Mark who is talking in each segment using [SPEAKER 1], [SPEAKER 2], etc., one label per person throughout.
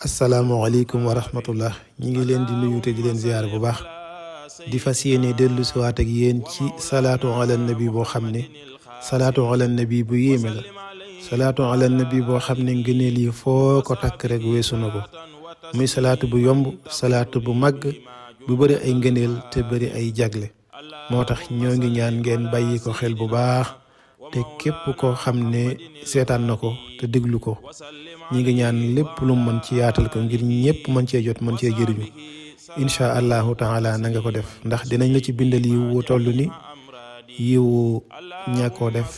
[SPEAKER 1] asalaamaaleykum wa rahmatullah ñi ngi leen di nuyu te di leen ziyaar bu baax di fas yéene dellu siwaat ak yéen ci salaatu ala nabi boo xam ne salaatu ala nabi bu yéeme la salaatu ala nabi boo xam ne ngëneel yi foo ko takk rek weesu na ko muy salaatu bu yomb salaatu bu màgg bu bëri ay ngëneel te bëri ay jagle moo tax ñoo ngi ñaan ngeen bàyyi ko xel bu baax te képp koo xam ne seetaan na ko te déglu ko ñi ngi ñaan lépp lu mën ci yaatal ko ngir ñëpp mën cee jot mën cee jëriñu incha allahu taala na nga ko def ndax dinañ la ci bindal yiwu toll ni yiwu ñàkkoo def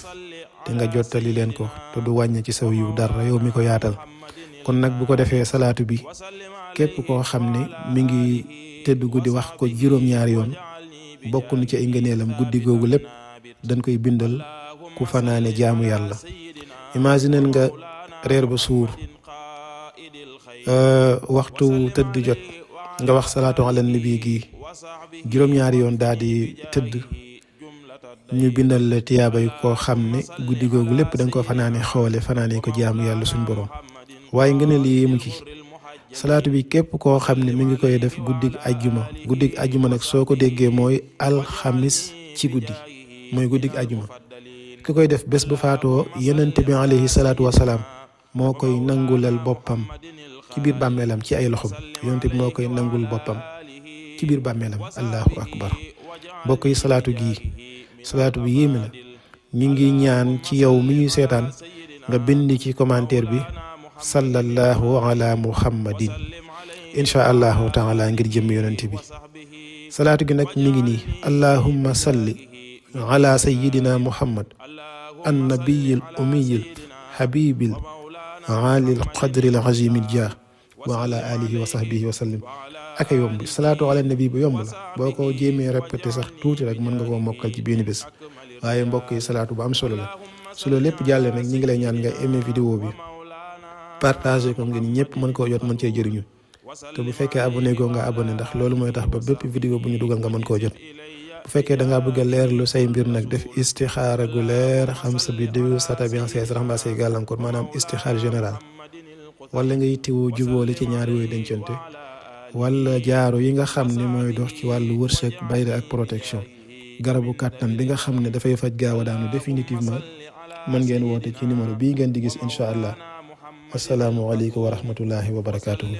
[SPEAKER 1] te nga jottali leen ko te du wàññi ci saw yiw dara yow mi ko yaatal kon nag bu ko defee salaatu bi képp koo xam ne mi ngi tëdd guddi wax ko juróom-ñaari yoon bokk na ci ay ngëneelam guddi googu lépp dañ koy bindal ku fanaane jaamu yàlla imagineel nga reer ba suur waxtu tëdd jot nga wax salaatu ala nabi gi juróom-ñaari yoon daal di tëdd ñu bindal la tiyaabay koo xam ne guddi googu lépp da nga ko fanaane xoole fanaane ko jaamu yàlla suñ borom waaye ngëneel yi yéemu ci salaatu bi képp koo xam ne mi ngi koy def guddig ajjuma nag soo ko déggee mooy alxamis ci guddi mooy guddig ajjuma ki koy def bés bu faatoo yenente bi alayhi salaatu wasalaam moo koy nangulal boppam ci biir bàmmeelam ci ay loxom yenente bi moo koy nangul boppam ci biir bàmmeelam allahu akbar mbokk yi salaatu bi yéeme la ñu ngi ñaan ci yow mi ñuy seetaan nga bind ci commentaire bi sallallahu ala muhammadin insha allahu taala ngir jëm yonent bi salaatu gi nag mi ngi nii allahumma salli ala sayyidina muhammad an nabiyil umiyil habibil alil qadril azimil jah wa ala alihi wa sahbihi wa sallim ak yomb salaatu ala nabi bu yomb la boo ko jéemee répété sax tuuti rek mën nga koo mokkal ci benn bés waaye mbokk yi salaatu bu am solo la su loolu lépp jàllee nag ñi ngi lay ñaan nga aimé vidéo bi partagé ko ngeen ñëpp mën koo jot mën cee jëriñu te bu fekkee abonné goo nga abonné ndax loolu mooy tax ba bépp vidéo bu ñu dugal nga mën koo jot bu fekkee da ngaa bëgg a leerlu say mbir nag def istixaara gu leer xam sa biddiw sa tabian say raxmba say gàllankoor maanaam istixaar général wala ngay tiwu jubóole ci ñaari yooyu dencante wala jaaro yi nga xam ne mooy dox ci wàllu wërsëg bayre ak protection garabu kàttan bi nga xam ne dafay faj gaaw a daanu définitivement mën ngeen woote ci numéro bii ngeen di gis incha allah asalaamualeykum wa rahmatullahi wa barakatuhu